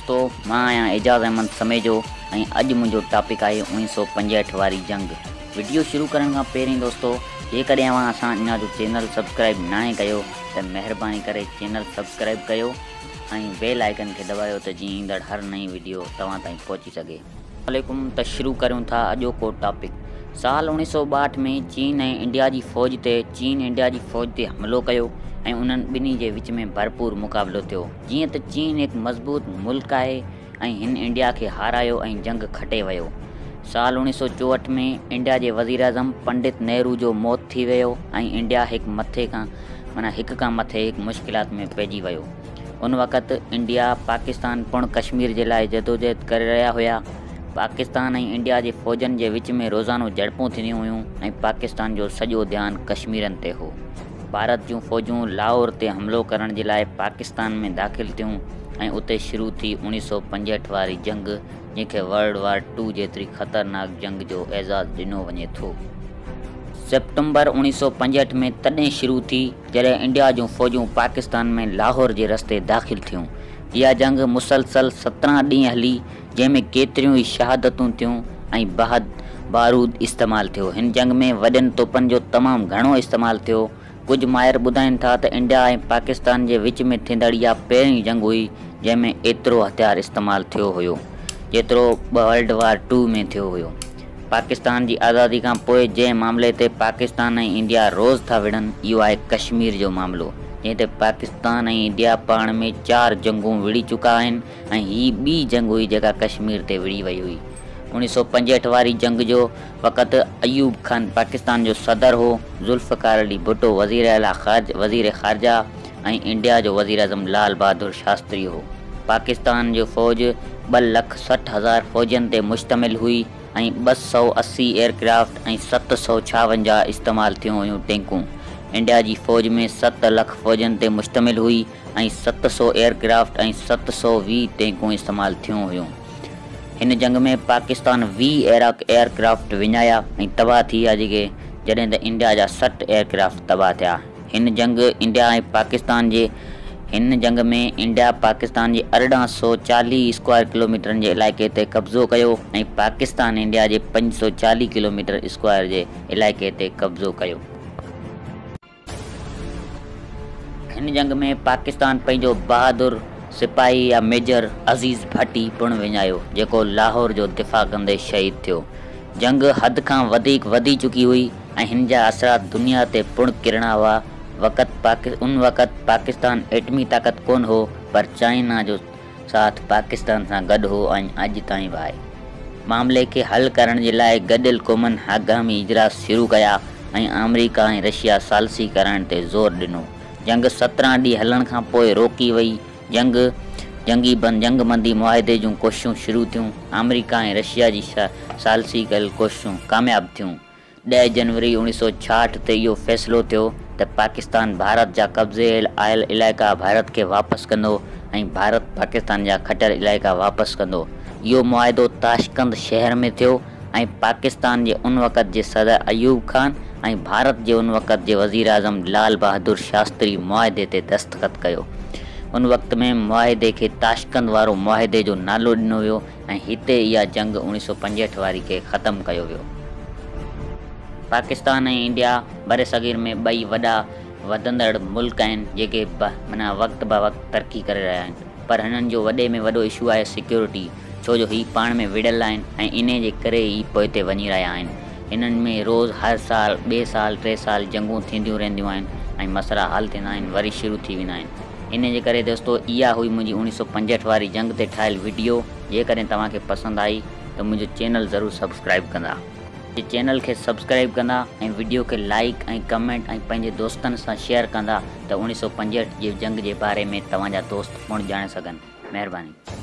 دوستو مان آهيان اعجاز احمد سميجو ۽ اڄ منهنجو ٽاپڪ آهي 1965 واري جنگ. وڊيو شروع ڪرڻ کان پهرين دوستو جيڪڏهن اوهان اسان اڃا جو چينل سبسڪرائيب ناهي ڪيو ته مهرباني ڪري چينل سبسڪرائيب ڪيو ۽ بيل آئيڪن کي دٻايو ته جيئن ايندڙ هر نئين وڊيو توهان تائين پهچي سگهي. عليڪم ته شروع ڪريون ٿا اڄوڪو ٽاپڪ. سال 1962 ۾ چين ۽ انڊيا جي فوج تي چين انڊيا جي فوج تي حملو ڪيو ۽ انهن ٻنهي جي وچ ۾ ڀرپور مقابلو ٿيو. جيئن ته چين هڪ مضبوط ملڪ آهي ۽ هن انڊيا کي هارايو ۽ جنگ کٽي ويو. سال 1964 ۾ انڊيا جي وزيراعظم پنڊت نهرو جو موت ٿي ويو ۽ انڊيا هڪ مٿي کان معنيٰ هڪ کان مٿي هڪ مشڪلات ۾ پئجي ويو. ان وقت انڊيا پاڪستان پڻ ڪشمير جي لاء جدوجهد ڪري رهيا هيا. پاڪستان ۽ انڊيا جي فوجن جي وچ ۾ روزانو جهڙپون ٿينديون هيون ۽ پاڪستان جو سڄو ڌيان ڪشميرن تي هو. ڀارت جون فوجون لاهور تي حملو ڪرڻ جي لاء پاڪستان ۾ داخل ٿيون ۽ اتي شروع ٿي 1965 واري جنگ جنهن کي ورلڊ وار ٽو جيتري خطرناڪ جنگ جو اعزاز ڏنو وڃي ٿو. سيپٽمبر 1965 ۾ تڏهن شروع ٿي جڏهن انڊيا جون فوجون پاڪستان ۾ لاهور جي رستي داخل ٿيون. اها جنگ مسلسل 17 ڏينهن هلي جنهن ۾ ڪيتريون ئي شهادتون ٿيون ۽ بهد بارود استعمال ٿيو. هن جنگ ۾ وڏين توپن جو تمام گهڻو استعمال ٿيو. ڪجهه ماهر ٻڌائين ٿا ته انڊيا ۽ پاڪستان جي وچ ۾ ٿيندڙ اها پهرين جنگ هئي جنهن ۾ ايترو هٿيار استعمال ٿيو هيو جيترو ورلڊ وار ٽو ۾ ٿيو هيو. پاڪستان جي آزادي کان پوء جنهن معاملي تي پاڪستان ۽ انڊيا روز ٿا وڙهن اهو آهي ڪشمير جو معاملو جنهن تي پاڪستان ۽ انڊيا پاڻ ۾ چار جنگون وڙهي چڪا آهن ۽ هي ٻي جنگ هئي جيڪا ڪشمير تي وڙهي وئي هئي. 1965 واري جنگ جو وقت ايوب خان پاڪستان جو صدر هو، ذوالفقار علي ڀٽو وزير اعليٰ وزير خارجه ۽ انڊيا جو وزيراعظم لال بهادر شاستري هو. پاڪستان جو فوج 2,60,000 فوجين تي مشتمل هئي ۽ 280 ايئرڪرافٽ ۽ 756 استعمال ٿيون هيون ٽينڪون. انڊيا جي فوج ۾ 7 لک فوجين تي مشتمل هئي ۽ 700 ايئرڪرافٽ ۽ 720 ٽينڪون استعمال ٿيون هيون. هن جنگ ۾ پاڪستان 20 ايئر ڪرافٽ وڃايا ۽ تباهه ٿي ويا جيڪي جڏهن ته انڊيا جا 60 ايئر ڪرافٽ تباهه ٿيا. هن جنگ انڊيا ۽ پاڪستان جي هن جنگ ۾ انڊيا پاڪستان جي 1840 اسڪوائر ڪلوميٽرن جي علائقي تي قبضو ڪيو ۽ پاڪستان انڊيا جي 540 ڪلوميٽر اسڪوائر جي علائقي تي قبضو ڪيو. هن جنگ ۾ پاڪستان پنهنجو بهادر سپاهي يا ميجر عزيز ڀٽي پڻ وڃايو، جيڪو لاهور جو دفاع ڪندي شهيد ٿيو. جنگ حد کان وڌيڪ وڌي چڪي هئي ۽ هن جا اثرات دنيا تي پڻ ڪرڻا هئا. وقت ان وقت پاڪستان ايٽمي طاقت ڪونه هو، پر چائنا جو ساٿ پاڪستان سان گڏ هو ۽ اڄ تائين به آهي. معاملي کي حل ڪرڻ جي لاء گڏيل قومن هنگامي اجلاس شروع ڪيا ۽ آمريڪا ۽ رشيا ثالثي ڪرائڻ تي زور ڏنو. جنگ 17 ڏينهن هلڻ کان پوء روڪي وئي. جنگ جنگي جنگ بندي معاهدي جون ڪوششون شروع ٿيون. آمريڪا ۽ رشيا جي ثالثي ڪيل ڪوششون ڪامياب ٿيون. 10 جنوري 1966 تي اهو فيصلو ٿيو ته پاڪستان ڀارت جا قبضي آيل علائقا ڀارت کي واپس ڪندو ۽ ڀارت پاڪستان جا کٽيل علائقا واپس ڪندو. اهو معاهدو تاشقند شهر ۾ ٿيو ۽ پاڪستان جي ان وقت جي صدر ايوب خان ۽ ڀارت جي ان وقت جي وزيراعظم لال بهادر شاستري معاهدي تي دستخط ڪيو. ان وقت ۾ معاهدي کي تاشقند وارو معاهدي جو نالو ڏنو ويو. ۽ هتي اها جنگ 1965 واري کي ختم ڪيو ويو. پاڪستان ۽ انڊيا برصغير ۾ ٻئي وڏا وڌندڙ ملڪ آهن جيڪي معنيٰ وقت به وقت ترقي ڪري رهيا آهن پر هنن جو وڏي ۾ وڏو اشو آهي سيڪيورٽي ڇو جو هي پاڻ ۾ وڙهيل آهن ۽ انهي جي ڪري ئي پوئتي وڃي رهيا آهن هنن ۾ روز هر سال ٻئي سال ٽي سال جنگون ٿينديون رهنديون آهن ۽ مسئلا حل ٿيندا آهن وري شروع ٿي ويندا آهن. انهي جي ڪري دوستو اها هئي منهنجي 1965 واري جنگ تي ٺاهيل وڊيو جيڪڏهن توهان کي پسند آئي ته منهنجو چينل ضرور سبسڪرائيب ڪندا. چينل کي سبسڪرائيب ڪندا ۽ وڊيو کي لائيڪ ۽ ڪمينٽ ۽ پنهنجي دوستن سان شيئر ڪندا ته 1965 جي جنگ جي باري ۾ توهان جا دوست پڻ ڄاڻي سگهن. مهرباني.